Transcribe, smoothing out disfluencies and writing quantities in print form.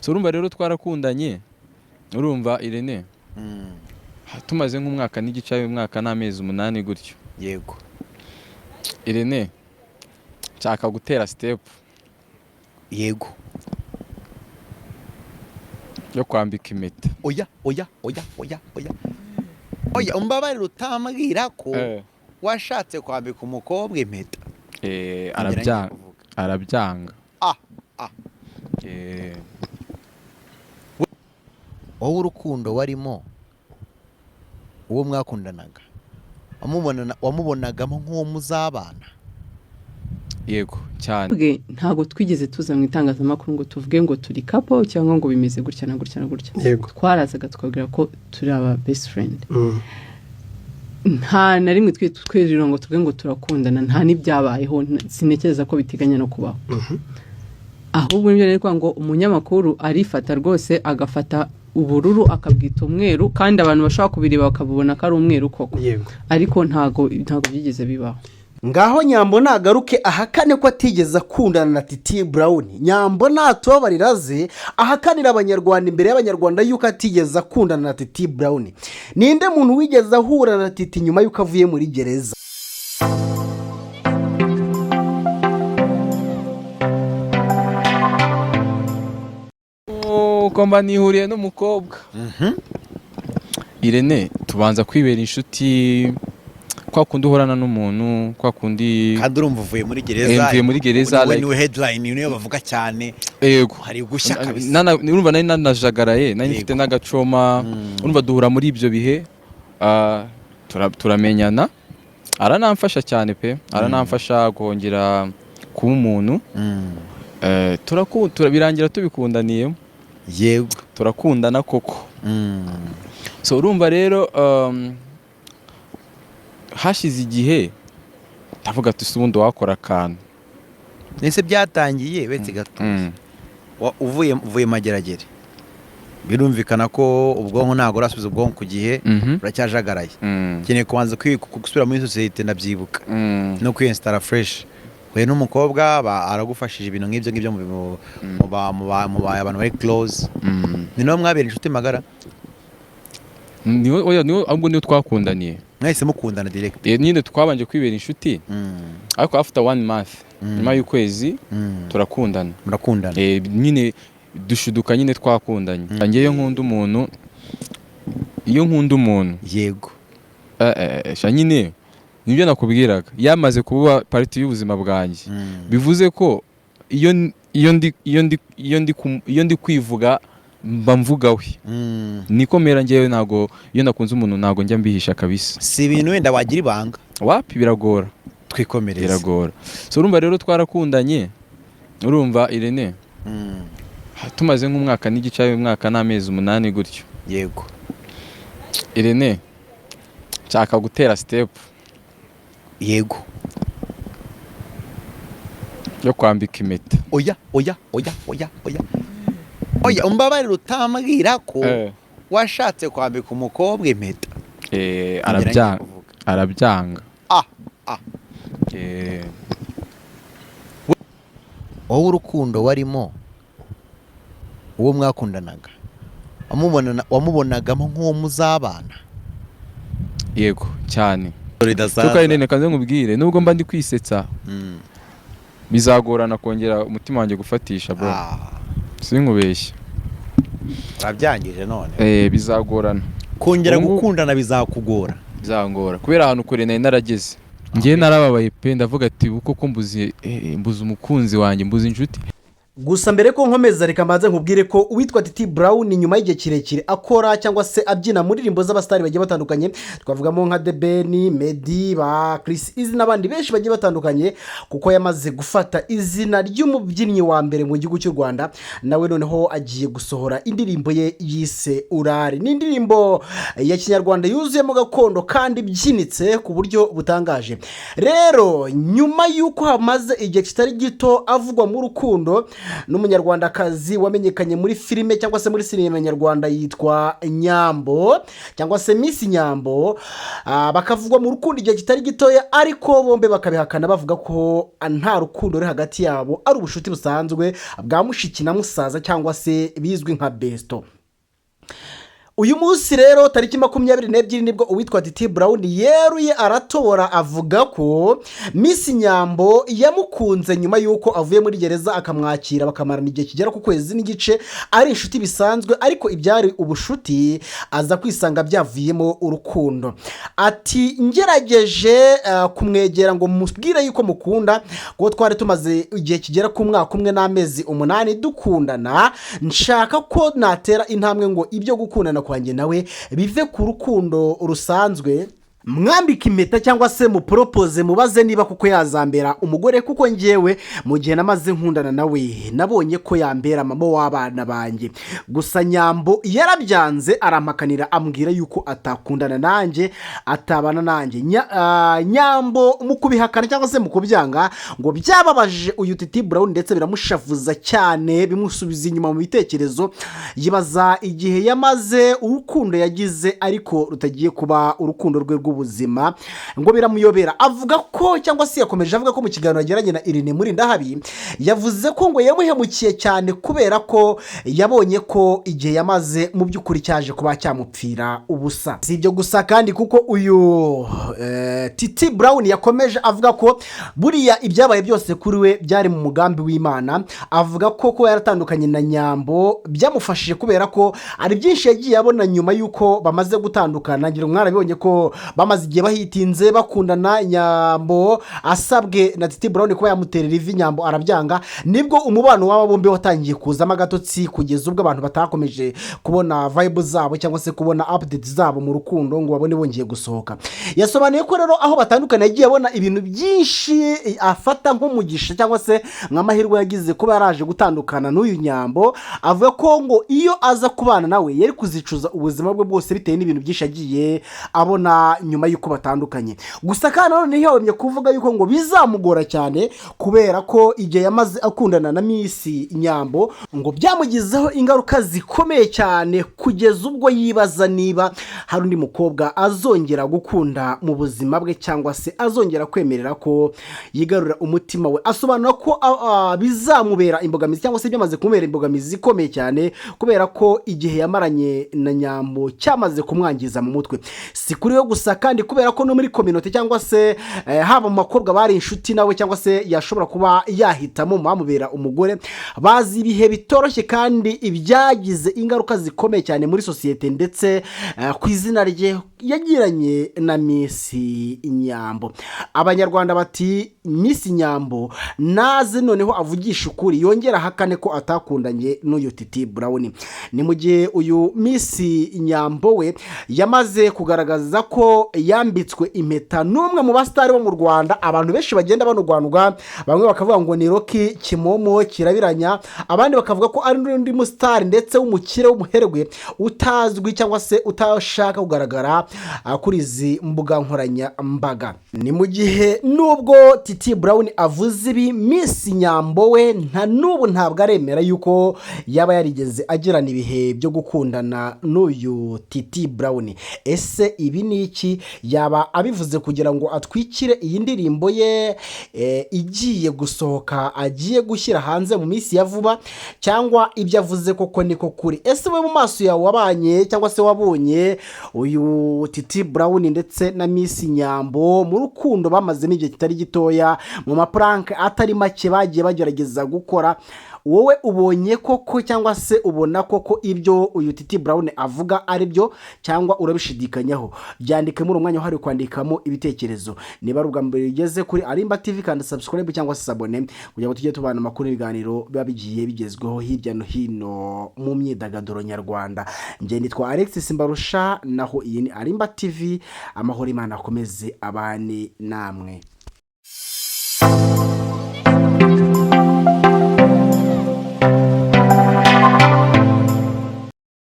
So urumva rero twarakundanye, urumva Irene, tumaze nk'umwaka n'igice, umwaka n'amezi 8 gutyo. Irene, nshaka gutera step yo kwambika impeta. Oya, oya, oya, oya, oya, oya, umbabarire utambwira ko washatse kwambika umukobwa impeta. Ngira Arabyanga. ngiye kuvuga. Arabyanga. Ah, ah. Wowe urukundo warimo, uwo mwakundanaga wamubonagamo nk'uwo muzabana? Yego, cyane. Bwe ntabwo twigeze tuza mu itangazamakuru ngo tuvuge ngo turi couple cyangwa ngo bimeze gutya na gutya na gutya. Twarazaga tukabwira ko turi aba best friend. Nta na rimwe twirira ngo tuvuge ngo turakundana, nta n'ibyabayeho, sintekereza ko biteganya no kubaho. Ahubwo nibyo rero ngo umunyamakuru arifata rwose, agafata ubururu akabwita umweru, kandi abantu bashobora kubireba bakabubona ko ari umweru koko. Ariko ntago byigeze bibaho. Ngaho Nyambo nagaruke ahakane ko atigeze akundana na Titi Brown. Nyambo natubabarira ze ahakanira Abanyarwanda, imbere y'Abanyarwanda, yuko atigeze akundana na Titi Brown. Ninde muntu wigeze ahura na Titi nyuma y'uko avuye muri gereza? Uko mba nihuriye n'umukobwa Irene, tubanza kwibera inshuti, kwa kundi uhorana n'umuntu, kwa kundi. Kandi urumva uvuye muri gereza. Mvuye muri gereza, niwe niwe headline, niwe bavuga cyane. Hari gushya kabisa. Urumva nari nanajagaraye, nari mfite n'agacoma. Urumva duhura muri ibyo bihe, turamenyana, aranamfasha cyane pe, aranamfasha kongera kuba umuntu. Birangira tubikundaniyemo. Turakundana koko. So urumva rero hashize igihe ndavuga ati: "Se ubundi wakora akantu?" Ese byatangiye wetse gato? Uvuye Mageragere, birumvikana ko ubwonko ntabwo urasubiza ubwonko ku gihe, uracyajagaraye, ukeneye kubanza gusubira muri sosiyete, ndabyibuka, no kwiyensitara fresh. Huye n'umukobwa, aragufashije, ibintu nk'ibyo ngibyo, mu abantu bari close. Ni nawe mwabera inshuti magara? Niwe, oya, niwe, ahubwo niwe twakundaniye. Mwahise mukundana direct? Nyine twabanje kwibera inshuti, ariko after one month, nyuma y'ukwezi, turakundana. Murakundana. Nyine dushiduka nyine twakundanye. Njye iyo nkunda umuntu, iyo nkunda umuntu, sha nyine nibyo nakubwiraga, yamaze kuba part y'ubuzima bwanjye. Bivuze ko iyo ndi kwivuga mba mvuga we. Niko mera njyewe, ntago, iyo nakunze umuntu ntago njya mbihisha kabisa. Si ibintu wenda wagira ibanga. Wapi, biragora. Twikomereze. Biragora. So urumva rero twarakundanye, urumva Irene, tumaze nk'umwaka n'igice, umwaka n'amezi 8 gutyo. Irene, nshaka gutera step yo kwambika impeta. Oya, oya, oya, oya, oya, oya, umbabarire utambwira ko washatse kwambika umukobwa impeta. Ngira ngiye Arabyanga. kuvuga. Arabyanga. Ah, ah. Wowe urukundo warimo, uwo mwakundanaga wamubonagamo nk'uwo muzabana? Yego, cyane. Kuko Irene, kanze nkubwire, nubwo mba ndi kwisetsa, bizagorana kongera umutima wanjye gufatisha, bro. Sinkubeshye. Urabyangije none. Bizagorana. Kongera gukundana bizakugora. Bizangora kubera ahantu kure nari narageze. Njye narababaye pe, ndavuga ati: "Ubu koko mbuze umukunzi wanjye, mbuze inshuti." Gusa mbere ko nkomeza, reka mbanze nkubwire ko uwitwa Titi Brown, nyuma y'igihe kirekire akora cyangwa se abyina mu ndirimbo z'abasitari bagiye batandukanye, twavugamo nka The Ben, Meddy, ba Chriss Eazy n'abandi benshi bagiye batandukanye, kuko yamaze gufata izina ry'umubyinnyi wa mbere mu gihugu cy'u Rwanda, nawe noneho agiye gusohora indirimbo ye yise "Urare". Ni indirimbo ya kinyarwanda yuzuyemo gakondo kandi ibyinitse ku buryo butangaje. Rero nyuma y'uko hamaze igihe kitari gito avugwa mu rukundo N'umunyarwandakazi wamenyekanye muri filime cyangwa se muri sinema nyarwanda yitwa Nyambo cyangwa se Miss Nyambo, bakavugwa mu rukundo igihe kitari gitoya, ariko bombi bakabihakana bavuga ko nta rukundo ruri hagati yabo, ari ubushuti busanzwe bwa mushiki na musaza cyangwa se bizwi nka besto. Uyu munsi rero tariki 22 nibwo uwitwa Titi Brown yeruye aratobora, avuga ko Miss Nyambo yamukunze nyuma y'uko avuye muri gereza akamwakira, bakamarana igihe kigera ku kwezi n'igice ari inshuti bisanzwe, ariko ibyari ubushuti aza kwisanga byavuyemo urukundo. Ati: "Ngerageje kumwegera ngo mubwire yuko mukunda, kuko twari tumaze igihe kigera ku mwaka umwe n'amezi 8 dukundana, nshaka ko natera intambwe ngo ibyo gukundana kwanjye nawe bive ku rukundo rusanzwe, mwambike impeta cyangwa se muporopoze, mubaze niba kuko yazambera umugore, kuko ngewe mu gihe namaze nkundana nawe nabonye ko yambera mama w'abana banjye. Gusa Nyambo yarabyanze, arampakanira, ambwira yuko atakundana nanjye, atabana nanjye." Nyambo mu kubihakana cyangwa se mu kubyanga ngo byababaje uyu Titi Brown, ndetse biramushavuza cyane, bimusubiza inyuma mu bitekerezo, yibaza igihe yamaze, urukundo yagize ariko rutagiye kuba urukundo rwe rw'ubuzima, ngo biramuyobera. Avuga ko cyangwa se yakomeje avuga ko mu kiganiro yagiranye na Irene Murindahabi yavuze ko ngo yamuhemukiye cyane, kubera ko yabonye ko igihe yamaze mu by'ukuri cyaje kuba cyamupfira ubusa. Si ibyo gusa kandi, kuko uyu Titi Brown yakomeje avuga ko buriya ibyabaye byose kuri we byari mu mugambi w'Imana. Avuga ko kuba yaratandukanye na Nyambo byamufashije, kubera ko hari byinshi yagiye abona nyuma y'uko bamaze gutandukana. Ngira ngo mwarabibonye ko bamaze igihe bahitinze bakundana, Nyambo asabwe na Titi Brown kuba yamuterera ivi, Nyambo arabyanga. Nibwo umubano w'aba bombi watangiye kuzamo agatotsi, kugeza ubwo abantu batakomeje kubona vibe zabo cyangwa se kubona update zabo mu rukundo ngo babone bongeye gusohoka. Yasobanuye ko rero aho batandukanye yagiye abona ibintu byinshi afata nk'umugisha cyangwa se nk'amahirwe yagize kuba yaraje gutandukana n'uyu Nyambo. Avuga ko ngo iyo aza kubana nawe yari kuzicuza ubuzima bwe bwose, bitewe n'ibintu byinshi yagiye abona nyuma y'uko batandukanye. Gusa kandi nanone ntiyahwemye kuvuga yuko ngo bizamugora cyane, kubera ko igihe yamaze akundana na Miss Nyambo ngo byamugizeho ingaruka zikomeye cyane, kugeza ubwo yibaza niba hari undi mukobwa azongera gukunda mu buzima bwe cyangwa se azongera kwemerera ko yigarurira umutima we. Asobanura ko bizamubera imbogamizi cyangwa se byamaze kumubera imbogamizi ikomeye cyane, kubera ko igihe yamaranye na Nyambo cyamaze kumwangiza mu mutwe. Si kuri we gusa kandi, kubera ko no muri communauté cyangwa se haba mu bakobwa bari inshuti nawe cyangwa se yashobora kuba yahitamo mu bamubera umugore, bazi ibihe bitoroshye kandi ibyagize ingaruka zikomeye cyane muri sosiyete ndetse ku izina rye yagiranye na Miss Nyambo. Abanyarwanda bati: "Miss Nyambo naze noneho avugisha ukuri, yongera ahakane ko atakundanye n'uyu Titi Brown." Ni mu gihe uyu Miss Nyambo we yamaze kugaragaza ko yambitswe impeta n'umwe mu basitari bo mu Rwanda abantu benshi bagenda banurwanurwa. Bamwe bakavuga ngo ni Rocky Kimomo Kirabiranya, abandi bakavuga ko ari n'undi musitari ndetse w'umukire w'umuherwe utazwi cyangwa se utashaka kugaragara kuri izi mbuga nkoranyambaga. Ni mu gihe nubwo Titi Brown avuze ibi, Miss Nyambo we nta n'ubu ntabwo aremera yuko yaba yarigeze agirana ibihe byo gukundana n'uyu Titi Brown. Ese ibi ni iki? Yaba abivuze kugira ngo atwikire iyi ndirimbo ye igiye gusohoka, agiye gushyira hanze mu minsi ya vuba, cyangwa ibyo avuze koko niko kuri? Ese we mu maso yawe wabanye cyangwa se wabonye uyu Titi Brown ndetse na Miss Nyambo mu rukundo bamazemo igihe kitari gitoya, mu ma prank atari make bagiye bagerageza gukora, wowe ubonye koko cyangwa se ubona koko ibyo uyu Titi Brown avuga ari byo, cyangwa urabishidikanyaho? Byandike muri umwanya wahariwe kwandikamo ibitekerezo. Niba ari ubwa mbere ugeze kuri Arimba TV, kandi subscribe cyangwa se s'abonner kugira ngo tujye tubana amakuru n'ibiganiro biba bigiye bigezweho hirya no hino mu myidagaduro nyarwanda. Njye nitwa Alex Simbarusha, naho iyi ni Arimba TV. Amahoro, Imana akomeze abane namwe.